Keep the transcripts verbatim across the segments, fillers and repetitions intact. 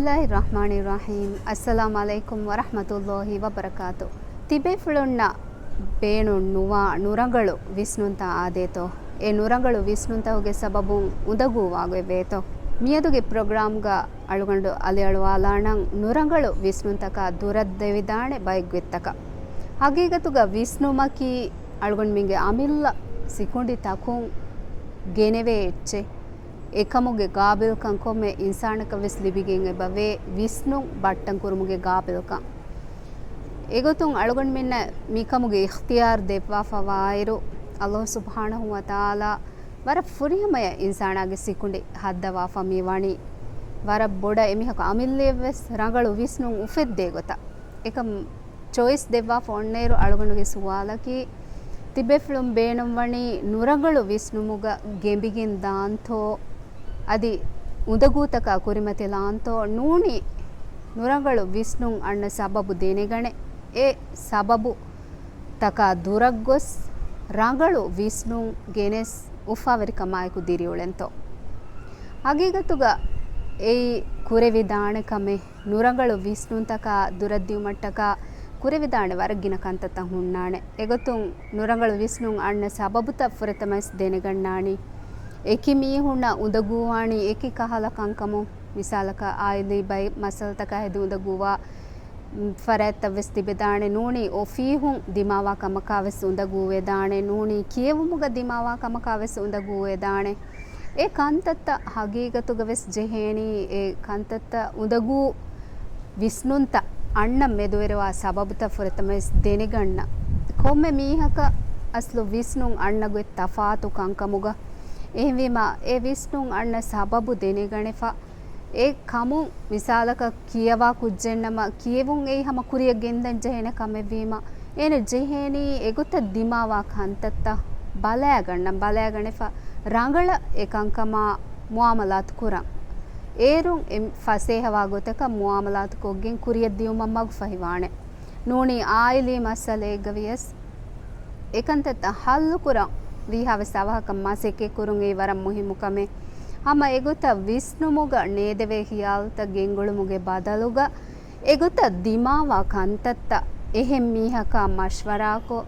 ބިސްމިއްލާހި ރަޙްމާނި ރަޙީމް. އައްސަލާމު ޢަލައިކުމް ވަރަޙްމަތުﷲި ވަބަރަކާތު. ތިބޭފުޅުންނަށް ބޭނުން ނުވާ ނުރަނގަޅު ވިސްނުންތައް އާދޭތޯ؟ އެ ނުރަނގަޅު ވިސްނުންތަކުގެ ސަބަބުން އުނދަގޫވާގޮތް ވޭތޯ؟ މިއަދުގެ ޕްރޮގްރާމްގަ އަޅުގަނޑު އަލިއަޅުވާލާނަން ނުރަނގަޅު ވިސްނުންތަކާ ދުރަށް ދެވިދާނެ ބައެއް ގޮތްތަކަށް. ހަގީގަތުގަ ވިސްނުމަކީ އަޅުގަނޑުމެންގެ އަމިއްލަ ސިކުނޑި ތަކުން ގެނެވޭ އެއްޗެއް. އެކަމުގެ ގާބިލްކަން ކޮންމެ އިންސާނަކަށް ވެސް ލިބިގެން އެބަވޭ ވިސްނުން ބައްޓަން ކުރުމުގެ ގާބިލްކަން. އެގޮތުން އަޅުގަނޑުމެންނަށް މިކަމުގެ އިޚްތިޔާރު ދެއްވާފަވާއިރު، ﷲ ސުބްޙާނަހޫ ވަތަޢާލާ ވަރަށް ފުރިހަމަޔަށް އިންސާނާގެ ސިކުނޑި ހައްދަވާފަ މި ވަނީ. ވަރަށް ބޮޑަށް އެމީހަކު އަމިއްލައަށްވެސް ރަނގަޅު ވިސްނުން އުފެއްދޭ ގޮތަށް. އެކަމް ޗޮއިސް ދެއްވާފަ އޮންނައިރު އަޅުގަނޑުގެ ސުވާލަކީ، ތިބޭފުޅުން ބޭނުންވަނީ ނުރަނގަޅު ވިސްނުމުގަ ގެނބިގެން ދާންތޯ؟ އަދި އުނދަގޫތަކާ ކުރިމަތިލާންތޯ؟ ނޫނީ ނުރަނގަޅު ވިސްނުން އަންނަ ސަބަބު ދެނެގަނެ، އެ ސަބަބު ތަކާ ދުރަށްގޮސް ރަނގަޅު ވިސްނުން ގެނެސް އުފާވެރިކަމާއެކު ދިރިއުޅެންތޯ؟ ހަގީގަތުގަ އެއީ ކުރެވިދާނެ ކަމެއް. ނުރަނގަޅު ވިސްނުންތަކާ ދުރަށްދިއުމަށްޓަކާ ކުރެވިދާނެ ވަރަށް ގިނަ ކަންތައްތައް ހުންނާނެ. އެގޮތުން ނުރަނގަޅު ވިސްނުން އަންނަ ސަބަބުތައް ފުރަތަމަވެސް ދެނެގަންނާނީ. އެކި މީހުންނަށް އުނދަގޫވާނީ އެކި ކަހަލަ ކަންކަމުން، މިސާލަކަށް އާއިލީ ބައެއް މައްސަލަތަކާ ހެދި އުނދަގޫވާ ފަރާތްތައް ވެސް ތިބެދާނެ. ނޫނީ އޮފީހުން ދިމާވާ ކަމަކާ ވެސް އުނދަގޫވެދާނެ. ނޫނީ ކިޔެވުމުގަ ދިމާވާ ކަމަކާ ވެސް އުނދަގޫވެދާނެ. އެ ކަންތައްތައް ހަގީގަތުގަ ވެސް ޖެހޭނީ، އެ ކަންތައްތައް އުނދަގޫ ވިސްނުންތައް އަންނަން މެދުވެރިވާ ސަބަބުތައް ފުރަތަމަވެސް ދެނެގަންނަ. ކޮންމެ މީހަކަށް އަސްލު ވިސްނުން އަންނަ ގޮތް ތަފާތު ކަންކަމުގަ. އެހެންވީމަ، އެ ވިސްނުން އަންނަ ސަބަބު ދެނެގަނެފަ، އެ ކަމުން މިސާލަކަށް ކިޔަވާ ކުއްޖެއްނަމަ، ކިޔެވުން އެއީ ހަމަ ކުރިއަށް ގެންދަން ޖެހޭނެ ކަމެއްވީމަ، އޭނަ ޖެހޭނީ އެގޮތަށް ދިމާވާ ކަންތައްތައް ބަލާގަންނަން، ބަލާގަނެފަ ރަނގަޅަށް އެ ކަންކަމާ މުއާމަލާތު ކުރަން. އޭރުން އެ ފަސޭހަވާ ގޮތަކަށް މުއާމަލާތު ކޮށްގެން ކުރިއަށް ދިޔުމަށް މަގުފަހިވާނެ. ނޫނީ އާއިލީ މައްސަލައެއްގަ ވިޔަސް، އެކަންތައްތައް ހައްލުކުރަން ވީހާވެސް އަވަހަކަށް މަސައްކަތްކުރުން އެއީ ވަރަށް މުހިއްމު ކަމެއް. ހަމަ އެގޮތަށް ވިސްނުމުގަ ނޭދެވޭ ޚިޔާލުތައް ގެންގުޅުމުގެ ބަދަލުގަ، އެގޮތަށް ދިމާވާ ކަންތައްތައް އެހެން މީހަކާ މަޝްވަރާކޮށް،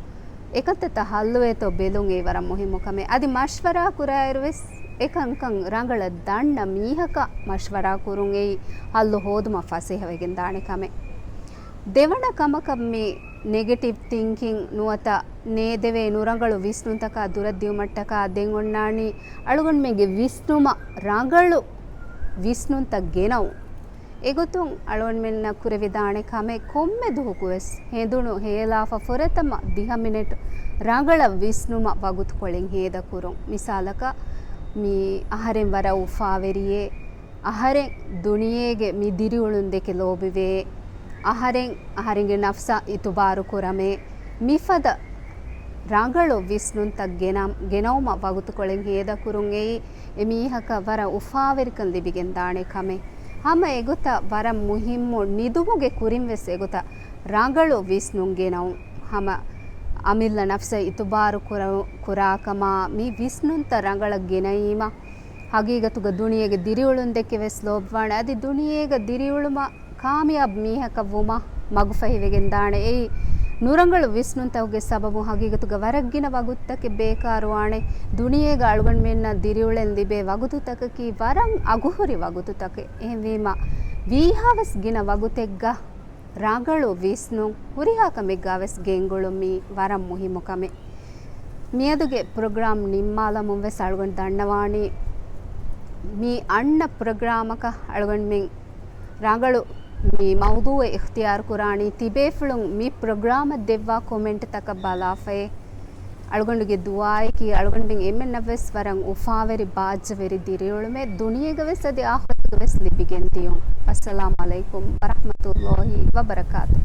އެކަންތައްތައް ހައްލުވޭތޯ ބެލުން އެއީ ވަރަށް މުހިއްމު ކަމެއް. އަދި މަޝްވަރާ ކުރާއިރުވެސް، އެކަންކަން ރަނގަޅަށް ދަންނަ މީހަކަށް މަޝްވަރާ ކުރުން އެއީ ހައްލު ހޯދުމަށް ފަސޭހަވެގެން ދާނެ ކަމެއް. ދެވަނަ ކަމަކަށް މި ނެގެޓިވް ތިންކިން ނުވަތަ ނޭދެވޭ ނުރަނގަޅު ވިސްނުންތަކާ ދުރަށް ދިޔުމަށްޓަކާ ދެން އޮންނާނީ އަޅުގަނޑުމެންގެ ވިސްނުމަށް ރަނގަޅު ވިސްނުންތައް ގެނައުން. އެގޮތުން އަޅުގަނޑުމެންނަށް ކުރެވިދާނެ ކަމެއް ކޮންމެ ދުވަހަކުވެސް ހެނދުނު ހޭލާފަ ފުރަތަމަ ދިހަ މިނެޓް ރަނގަޅަށް ވިސްނުމަށް ވަގުތުކޮޅެއް ހޭދަކުރުން. މިސާލަކަށް، މި އަހަރެން ވަރަށް އުފާވެރިއޭ، އަހަރެން ދުނިޔޭގެ މި ދިރިއުޅުން ދެކެ ލޯބިވޭ، އަހަރެން އަހަރެންގެ ނަފްސަށް އިތުބާރު ކުރަމޭ، މިފަދަ ރަނގަޅު ވިސްނުންތައް ގެނަ-، ގެނައުމަށް ވަގުތުކޮޅެއް ހޭދަކުރުން އެއީ އެމީހަކަށް ވަރަށް އުފާވެރިކަން ލިބިގެންދާނެ ކަމެއް. ހަމަ އެގޮތަށް ވަރަށް މުހިއްމު ނިދުމުގެ ކުރިން ވެސް އެގޮތަށް ރަނގަޅު ވިސްނުން ގެނައުން. ހަމަ އަމިއްލަ ނަފްސަށް އިތުބާރު ކުރަ-، ކުރާކަމާ މި ވިސްނުންތައް ރަނގަޅަށް ގެނައީމަ، ހަގީގަތުގަ ދުނިޔޭގެ ދިރިއުޅުން ދެކެ ވެސް ލޯބިވާނެ. އަދި ދުނިޔޭގަ ދިރިއުޅުމަށް ކާމިޔާބު މީހަކަށް ވުމަށް މަގުފަހިވެގެން ދާނެ. އެއީ ނުރަނގަޅު ވިސްނުންތަކުގެ ސަބަބުން ހަގީގަތުގަ ވަރަށް ގިނަ ވަގުތުތަކެއް ބޭކާރުވާނެ. ދުނިޔޭގަ އަޅުގަނޑުމެންނަށް ދިރިއުޅެން ލިބޭ ވަގުތުތަކަކީ ވަރަށް އަގުހުރި ވަގުތުތަކެއް. އެހެންވީމަ، ވީހާވެސް ގިނަ ވަގުތެއްގަ ރަނގަޅު ވިސްނުން ހުރިހާ ކަމެއްގަ ވެސް ގެންގުޅުން މީ ވަރަށް މުހިއްމު ކަމެއް. މިއަދުގެ ޕްރޮގްރާމް ނިންމާލަމުން ވެސް އަޅުގަނޑު ދަންނަވާނީ، މި އަންނަ ޕްރޮގްރާމަކަށް އަޅުގަނޑުމެން ރަނގަޅު މި މައުޟޫއެއް އިޚްތިޔާރު ކުރާނީ ތިބޭފުޅުން މި ޕްރޮގްރާމަށް ދެއްވާ ކޮމެންޓްތަކަށް ބަލާފައޭ. އަޅުގަނޑުގެ ދުޢާއަކީ އަޅުގަނޑުމެން އެންމެންނަށް ވެސް ވަރަށް އުފާވެރި ބާއްޖަވެރި ދިރިއުޅުމެއް ދުނިޔޭގަ ވެސް އަދި އާޚިރަތުގަ ވެސް ލިބިގެން ދިޔުން. އައްސަލާމު ޢަލައިކުމް ވަރަޙްމަތުﷲި ވަބަރަކާތު.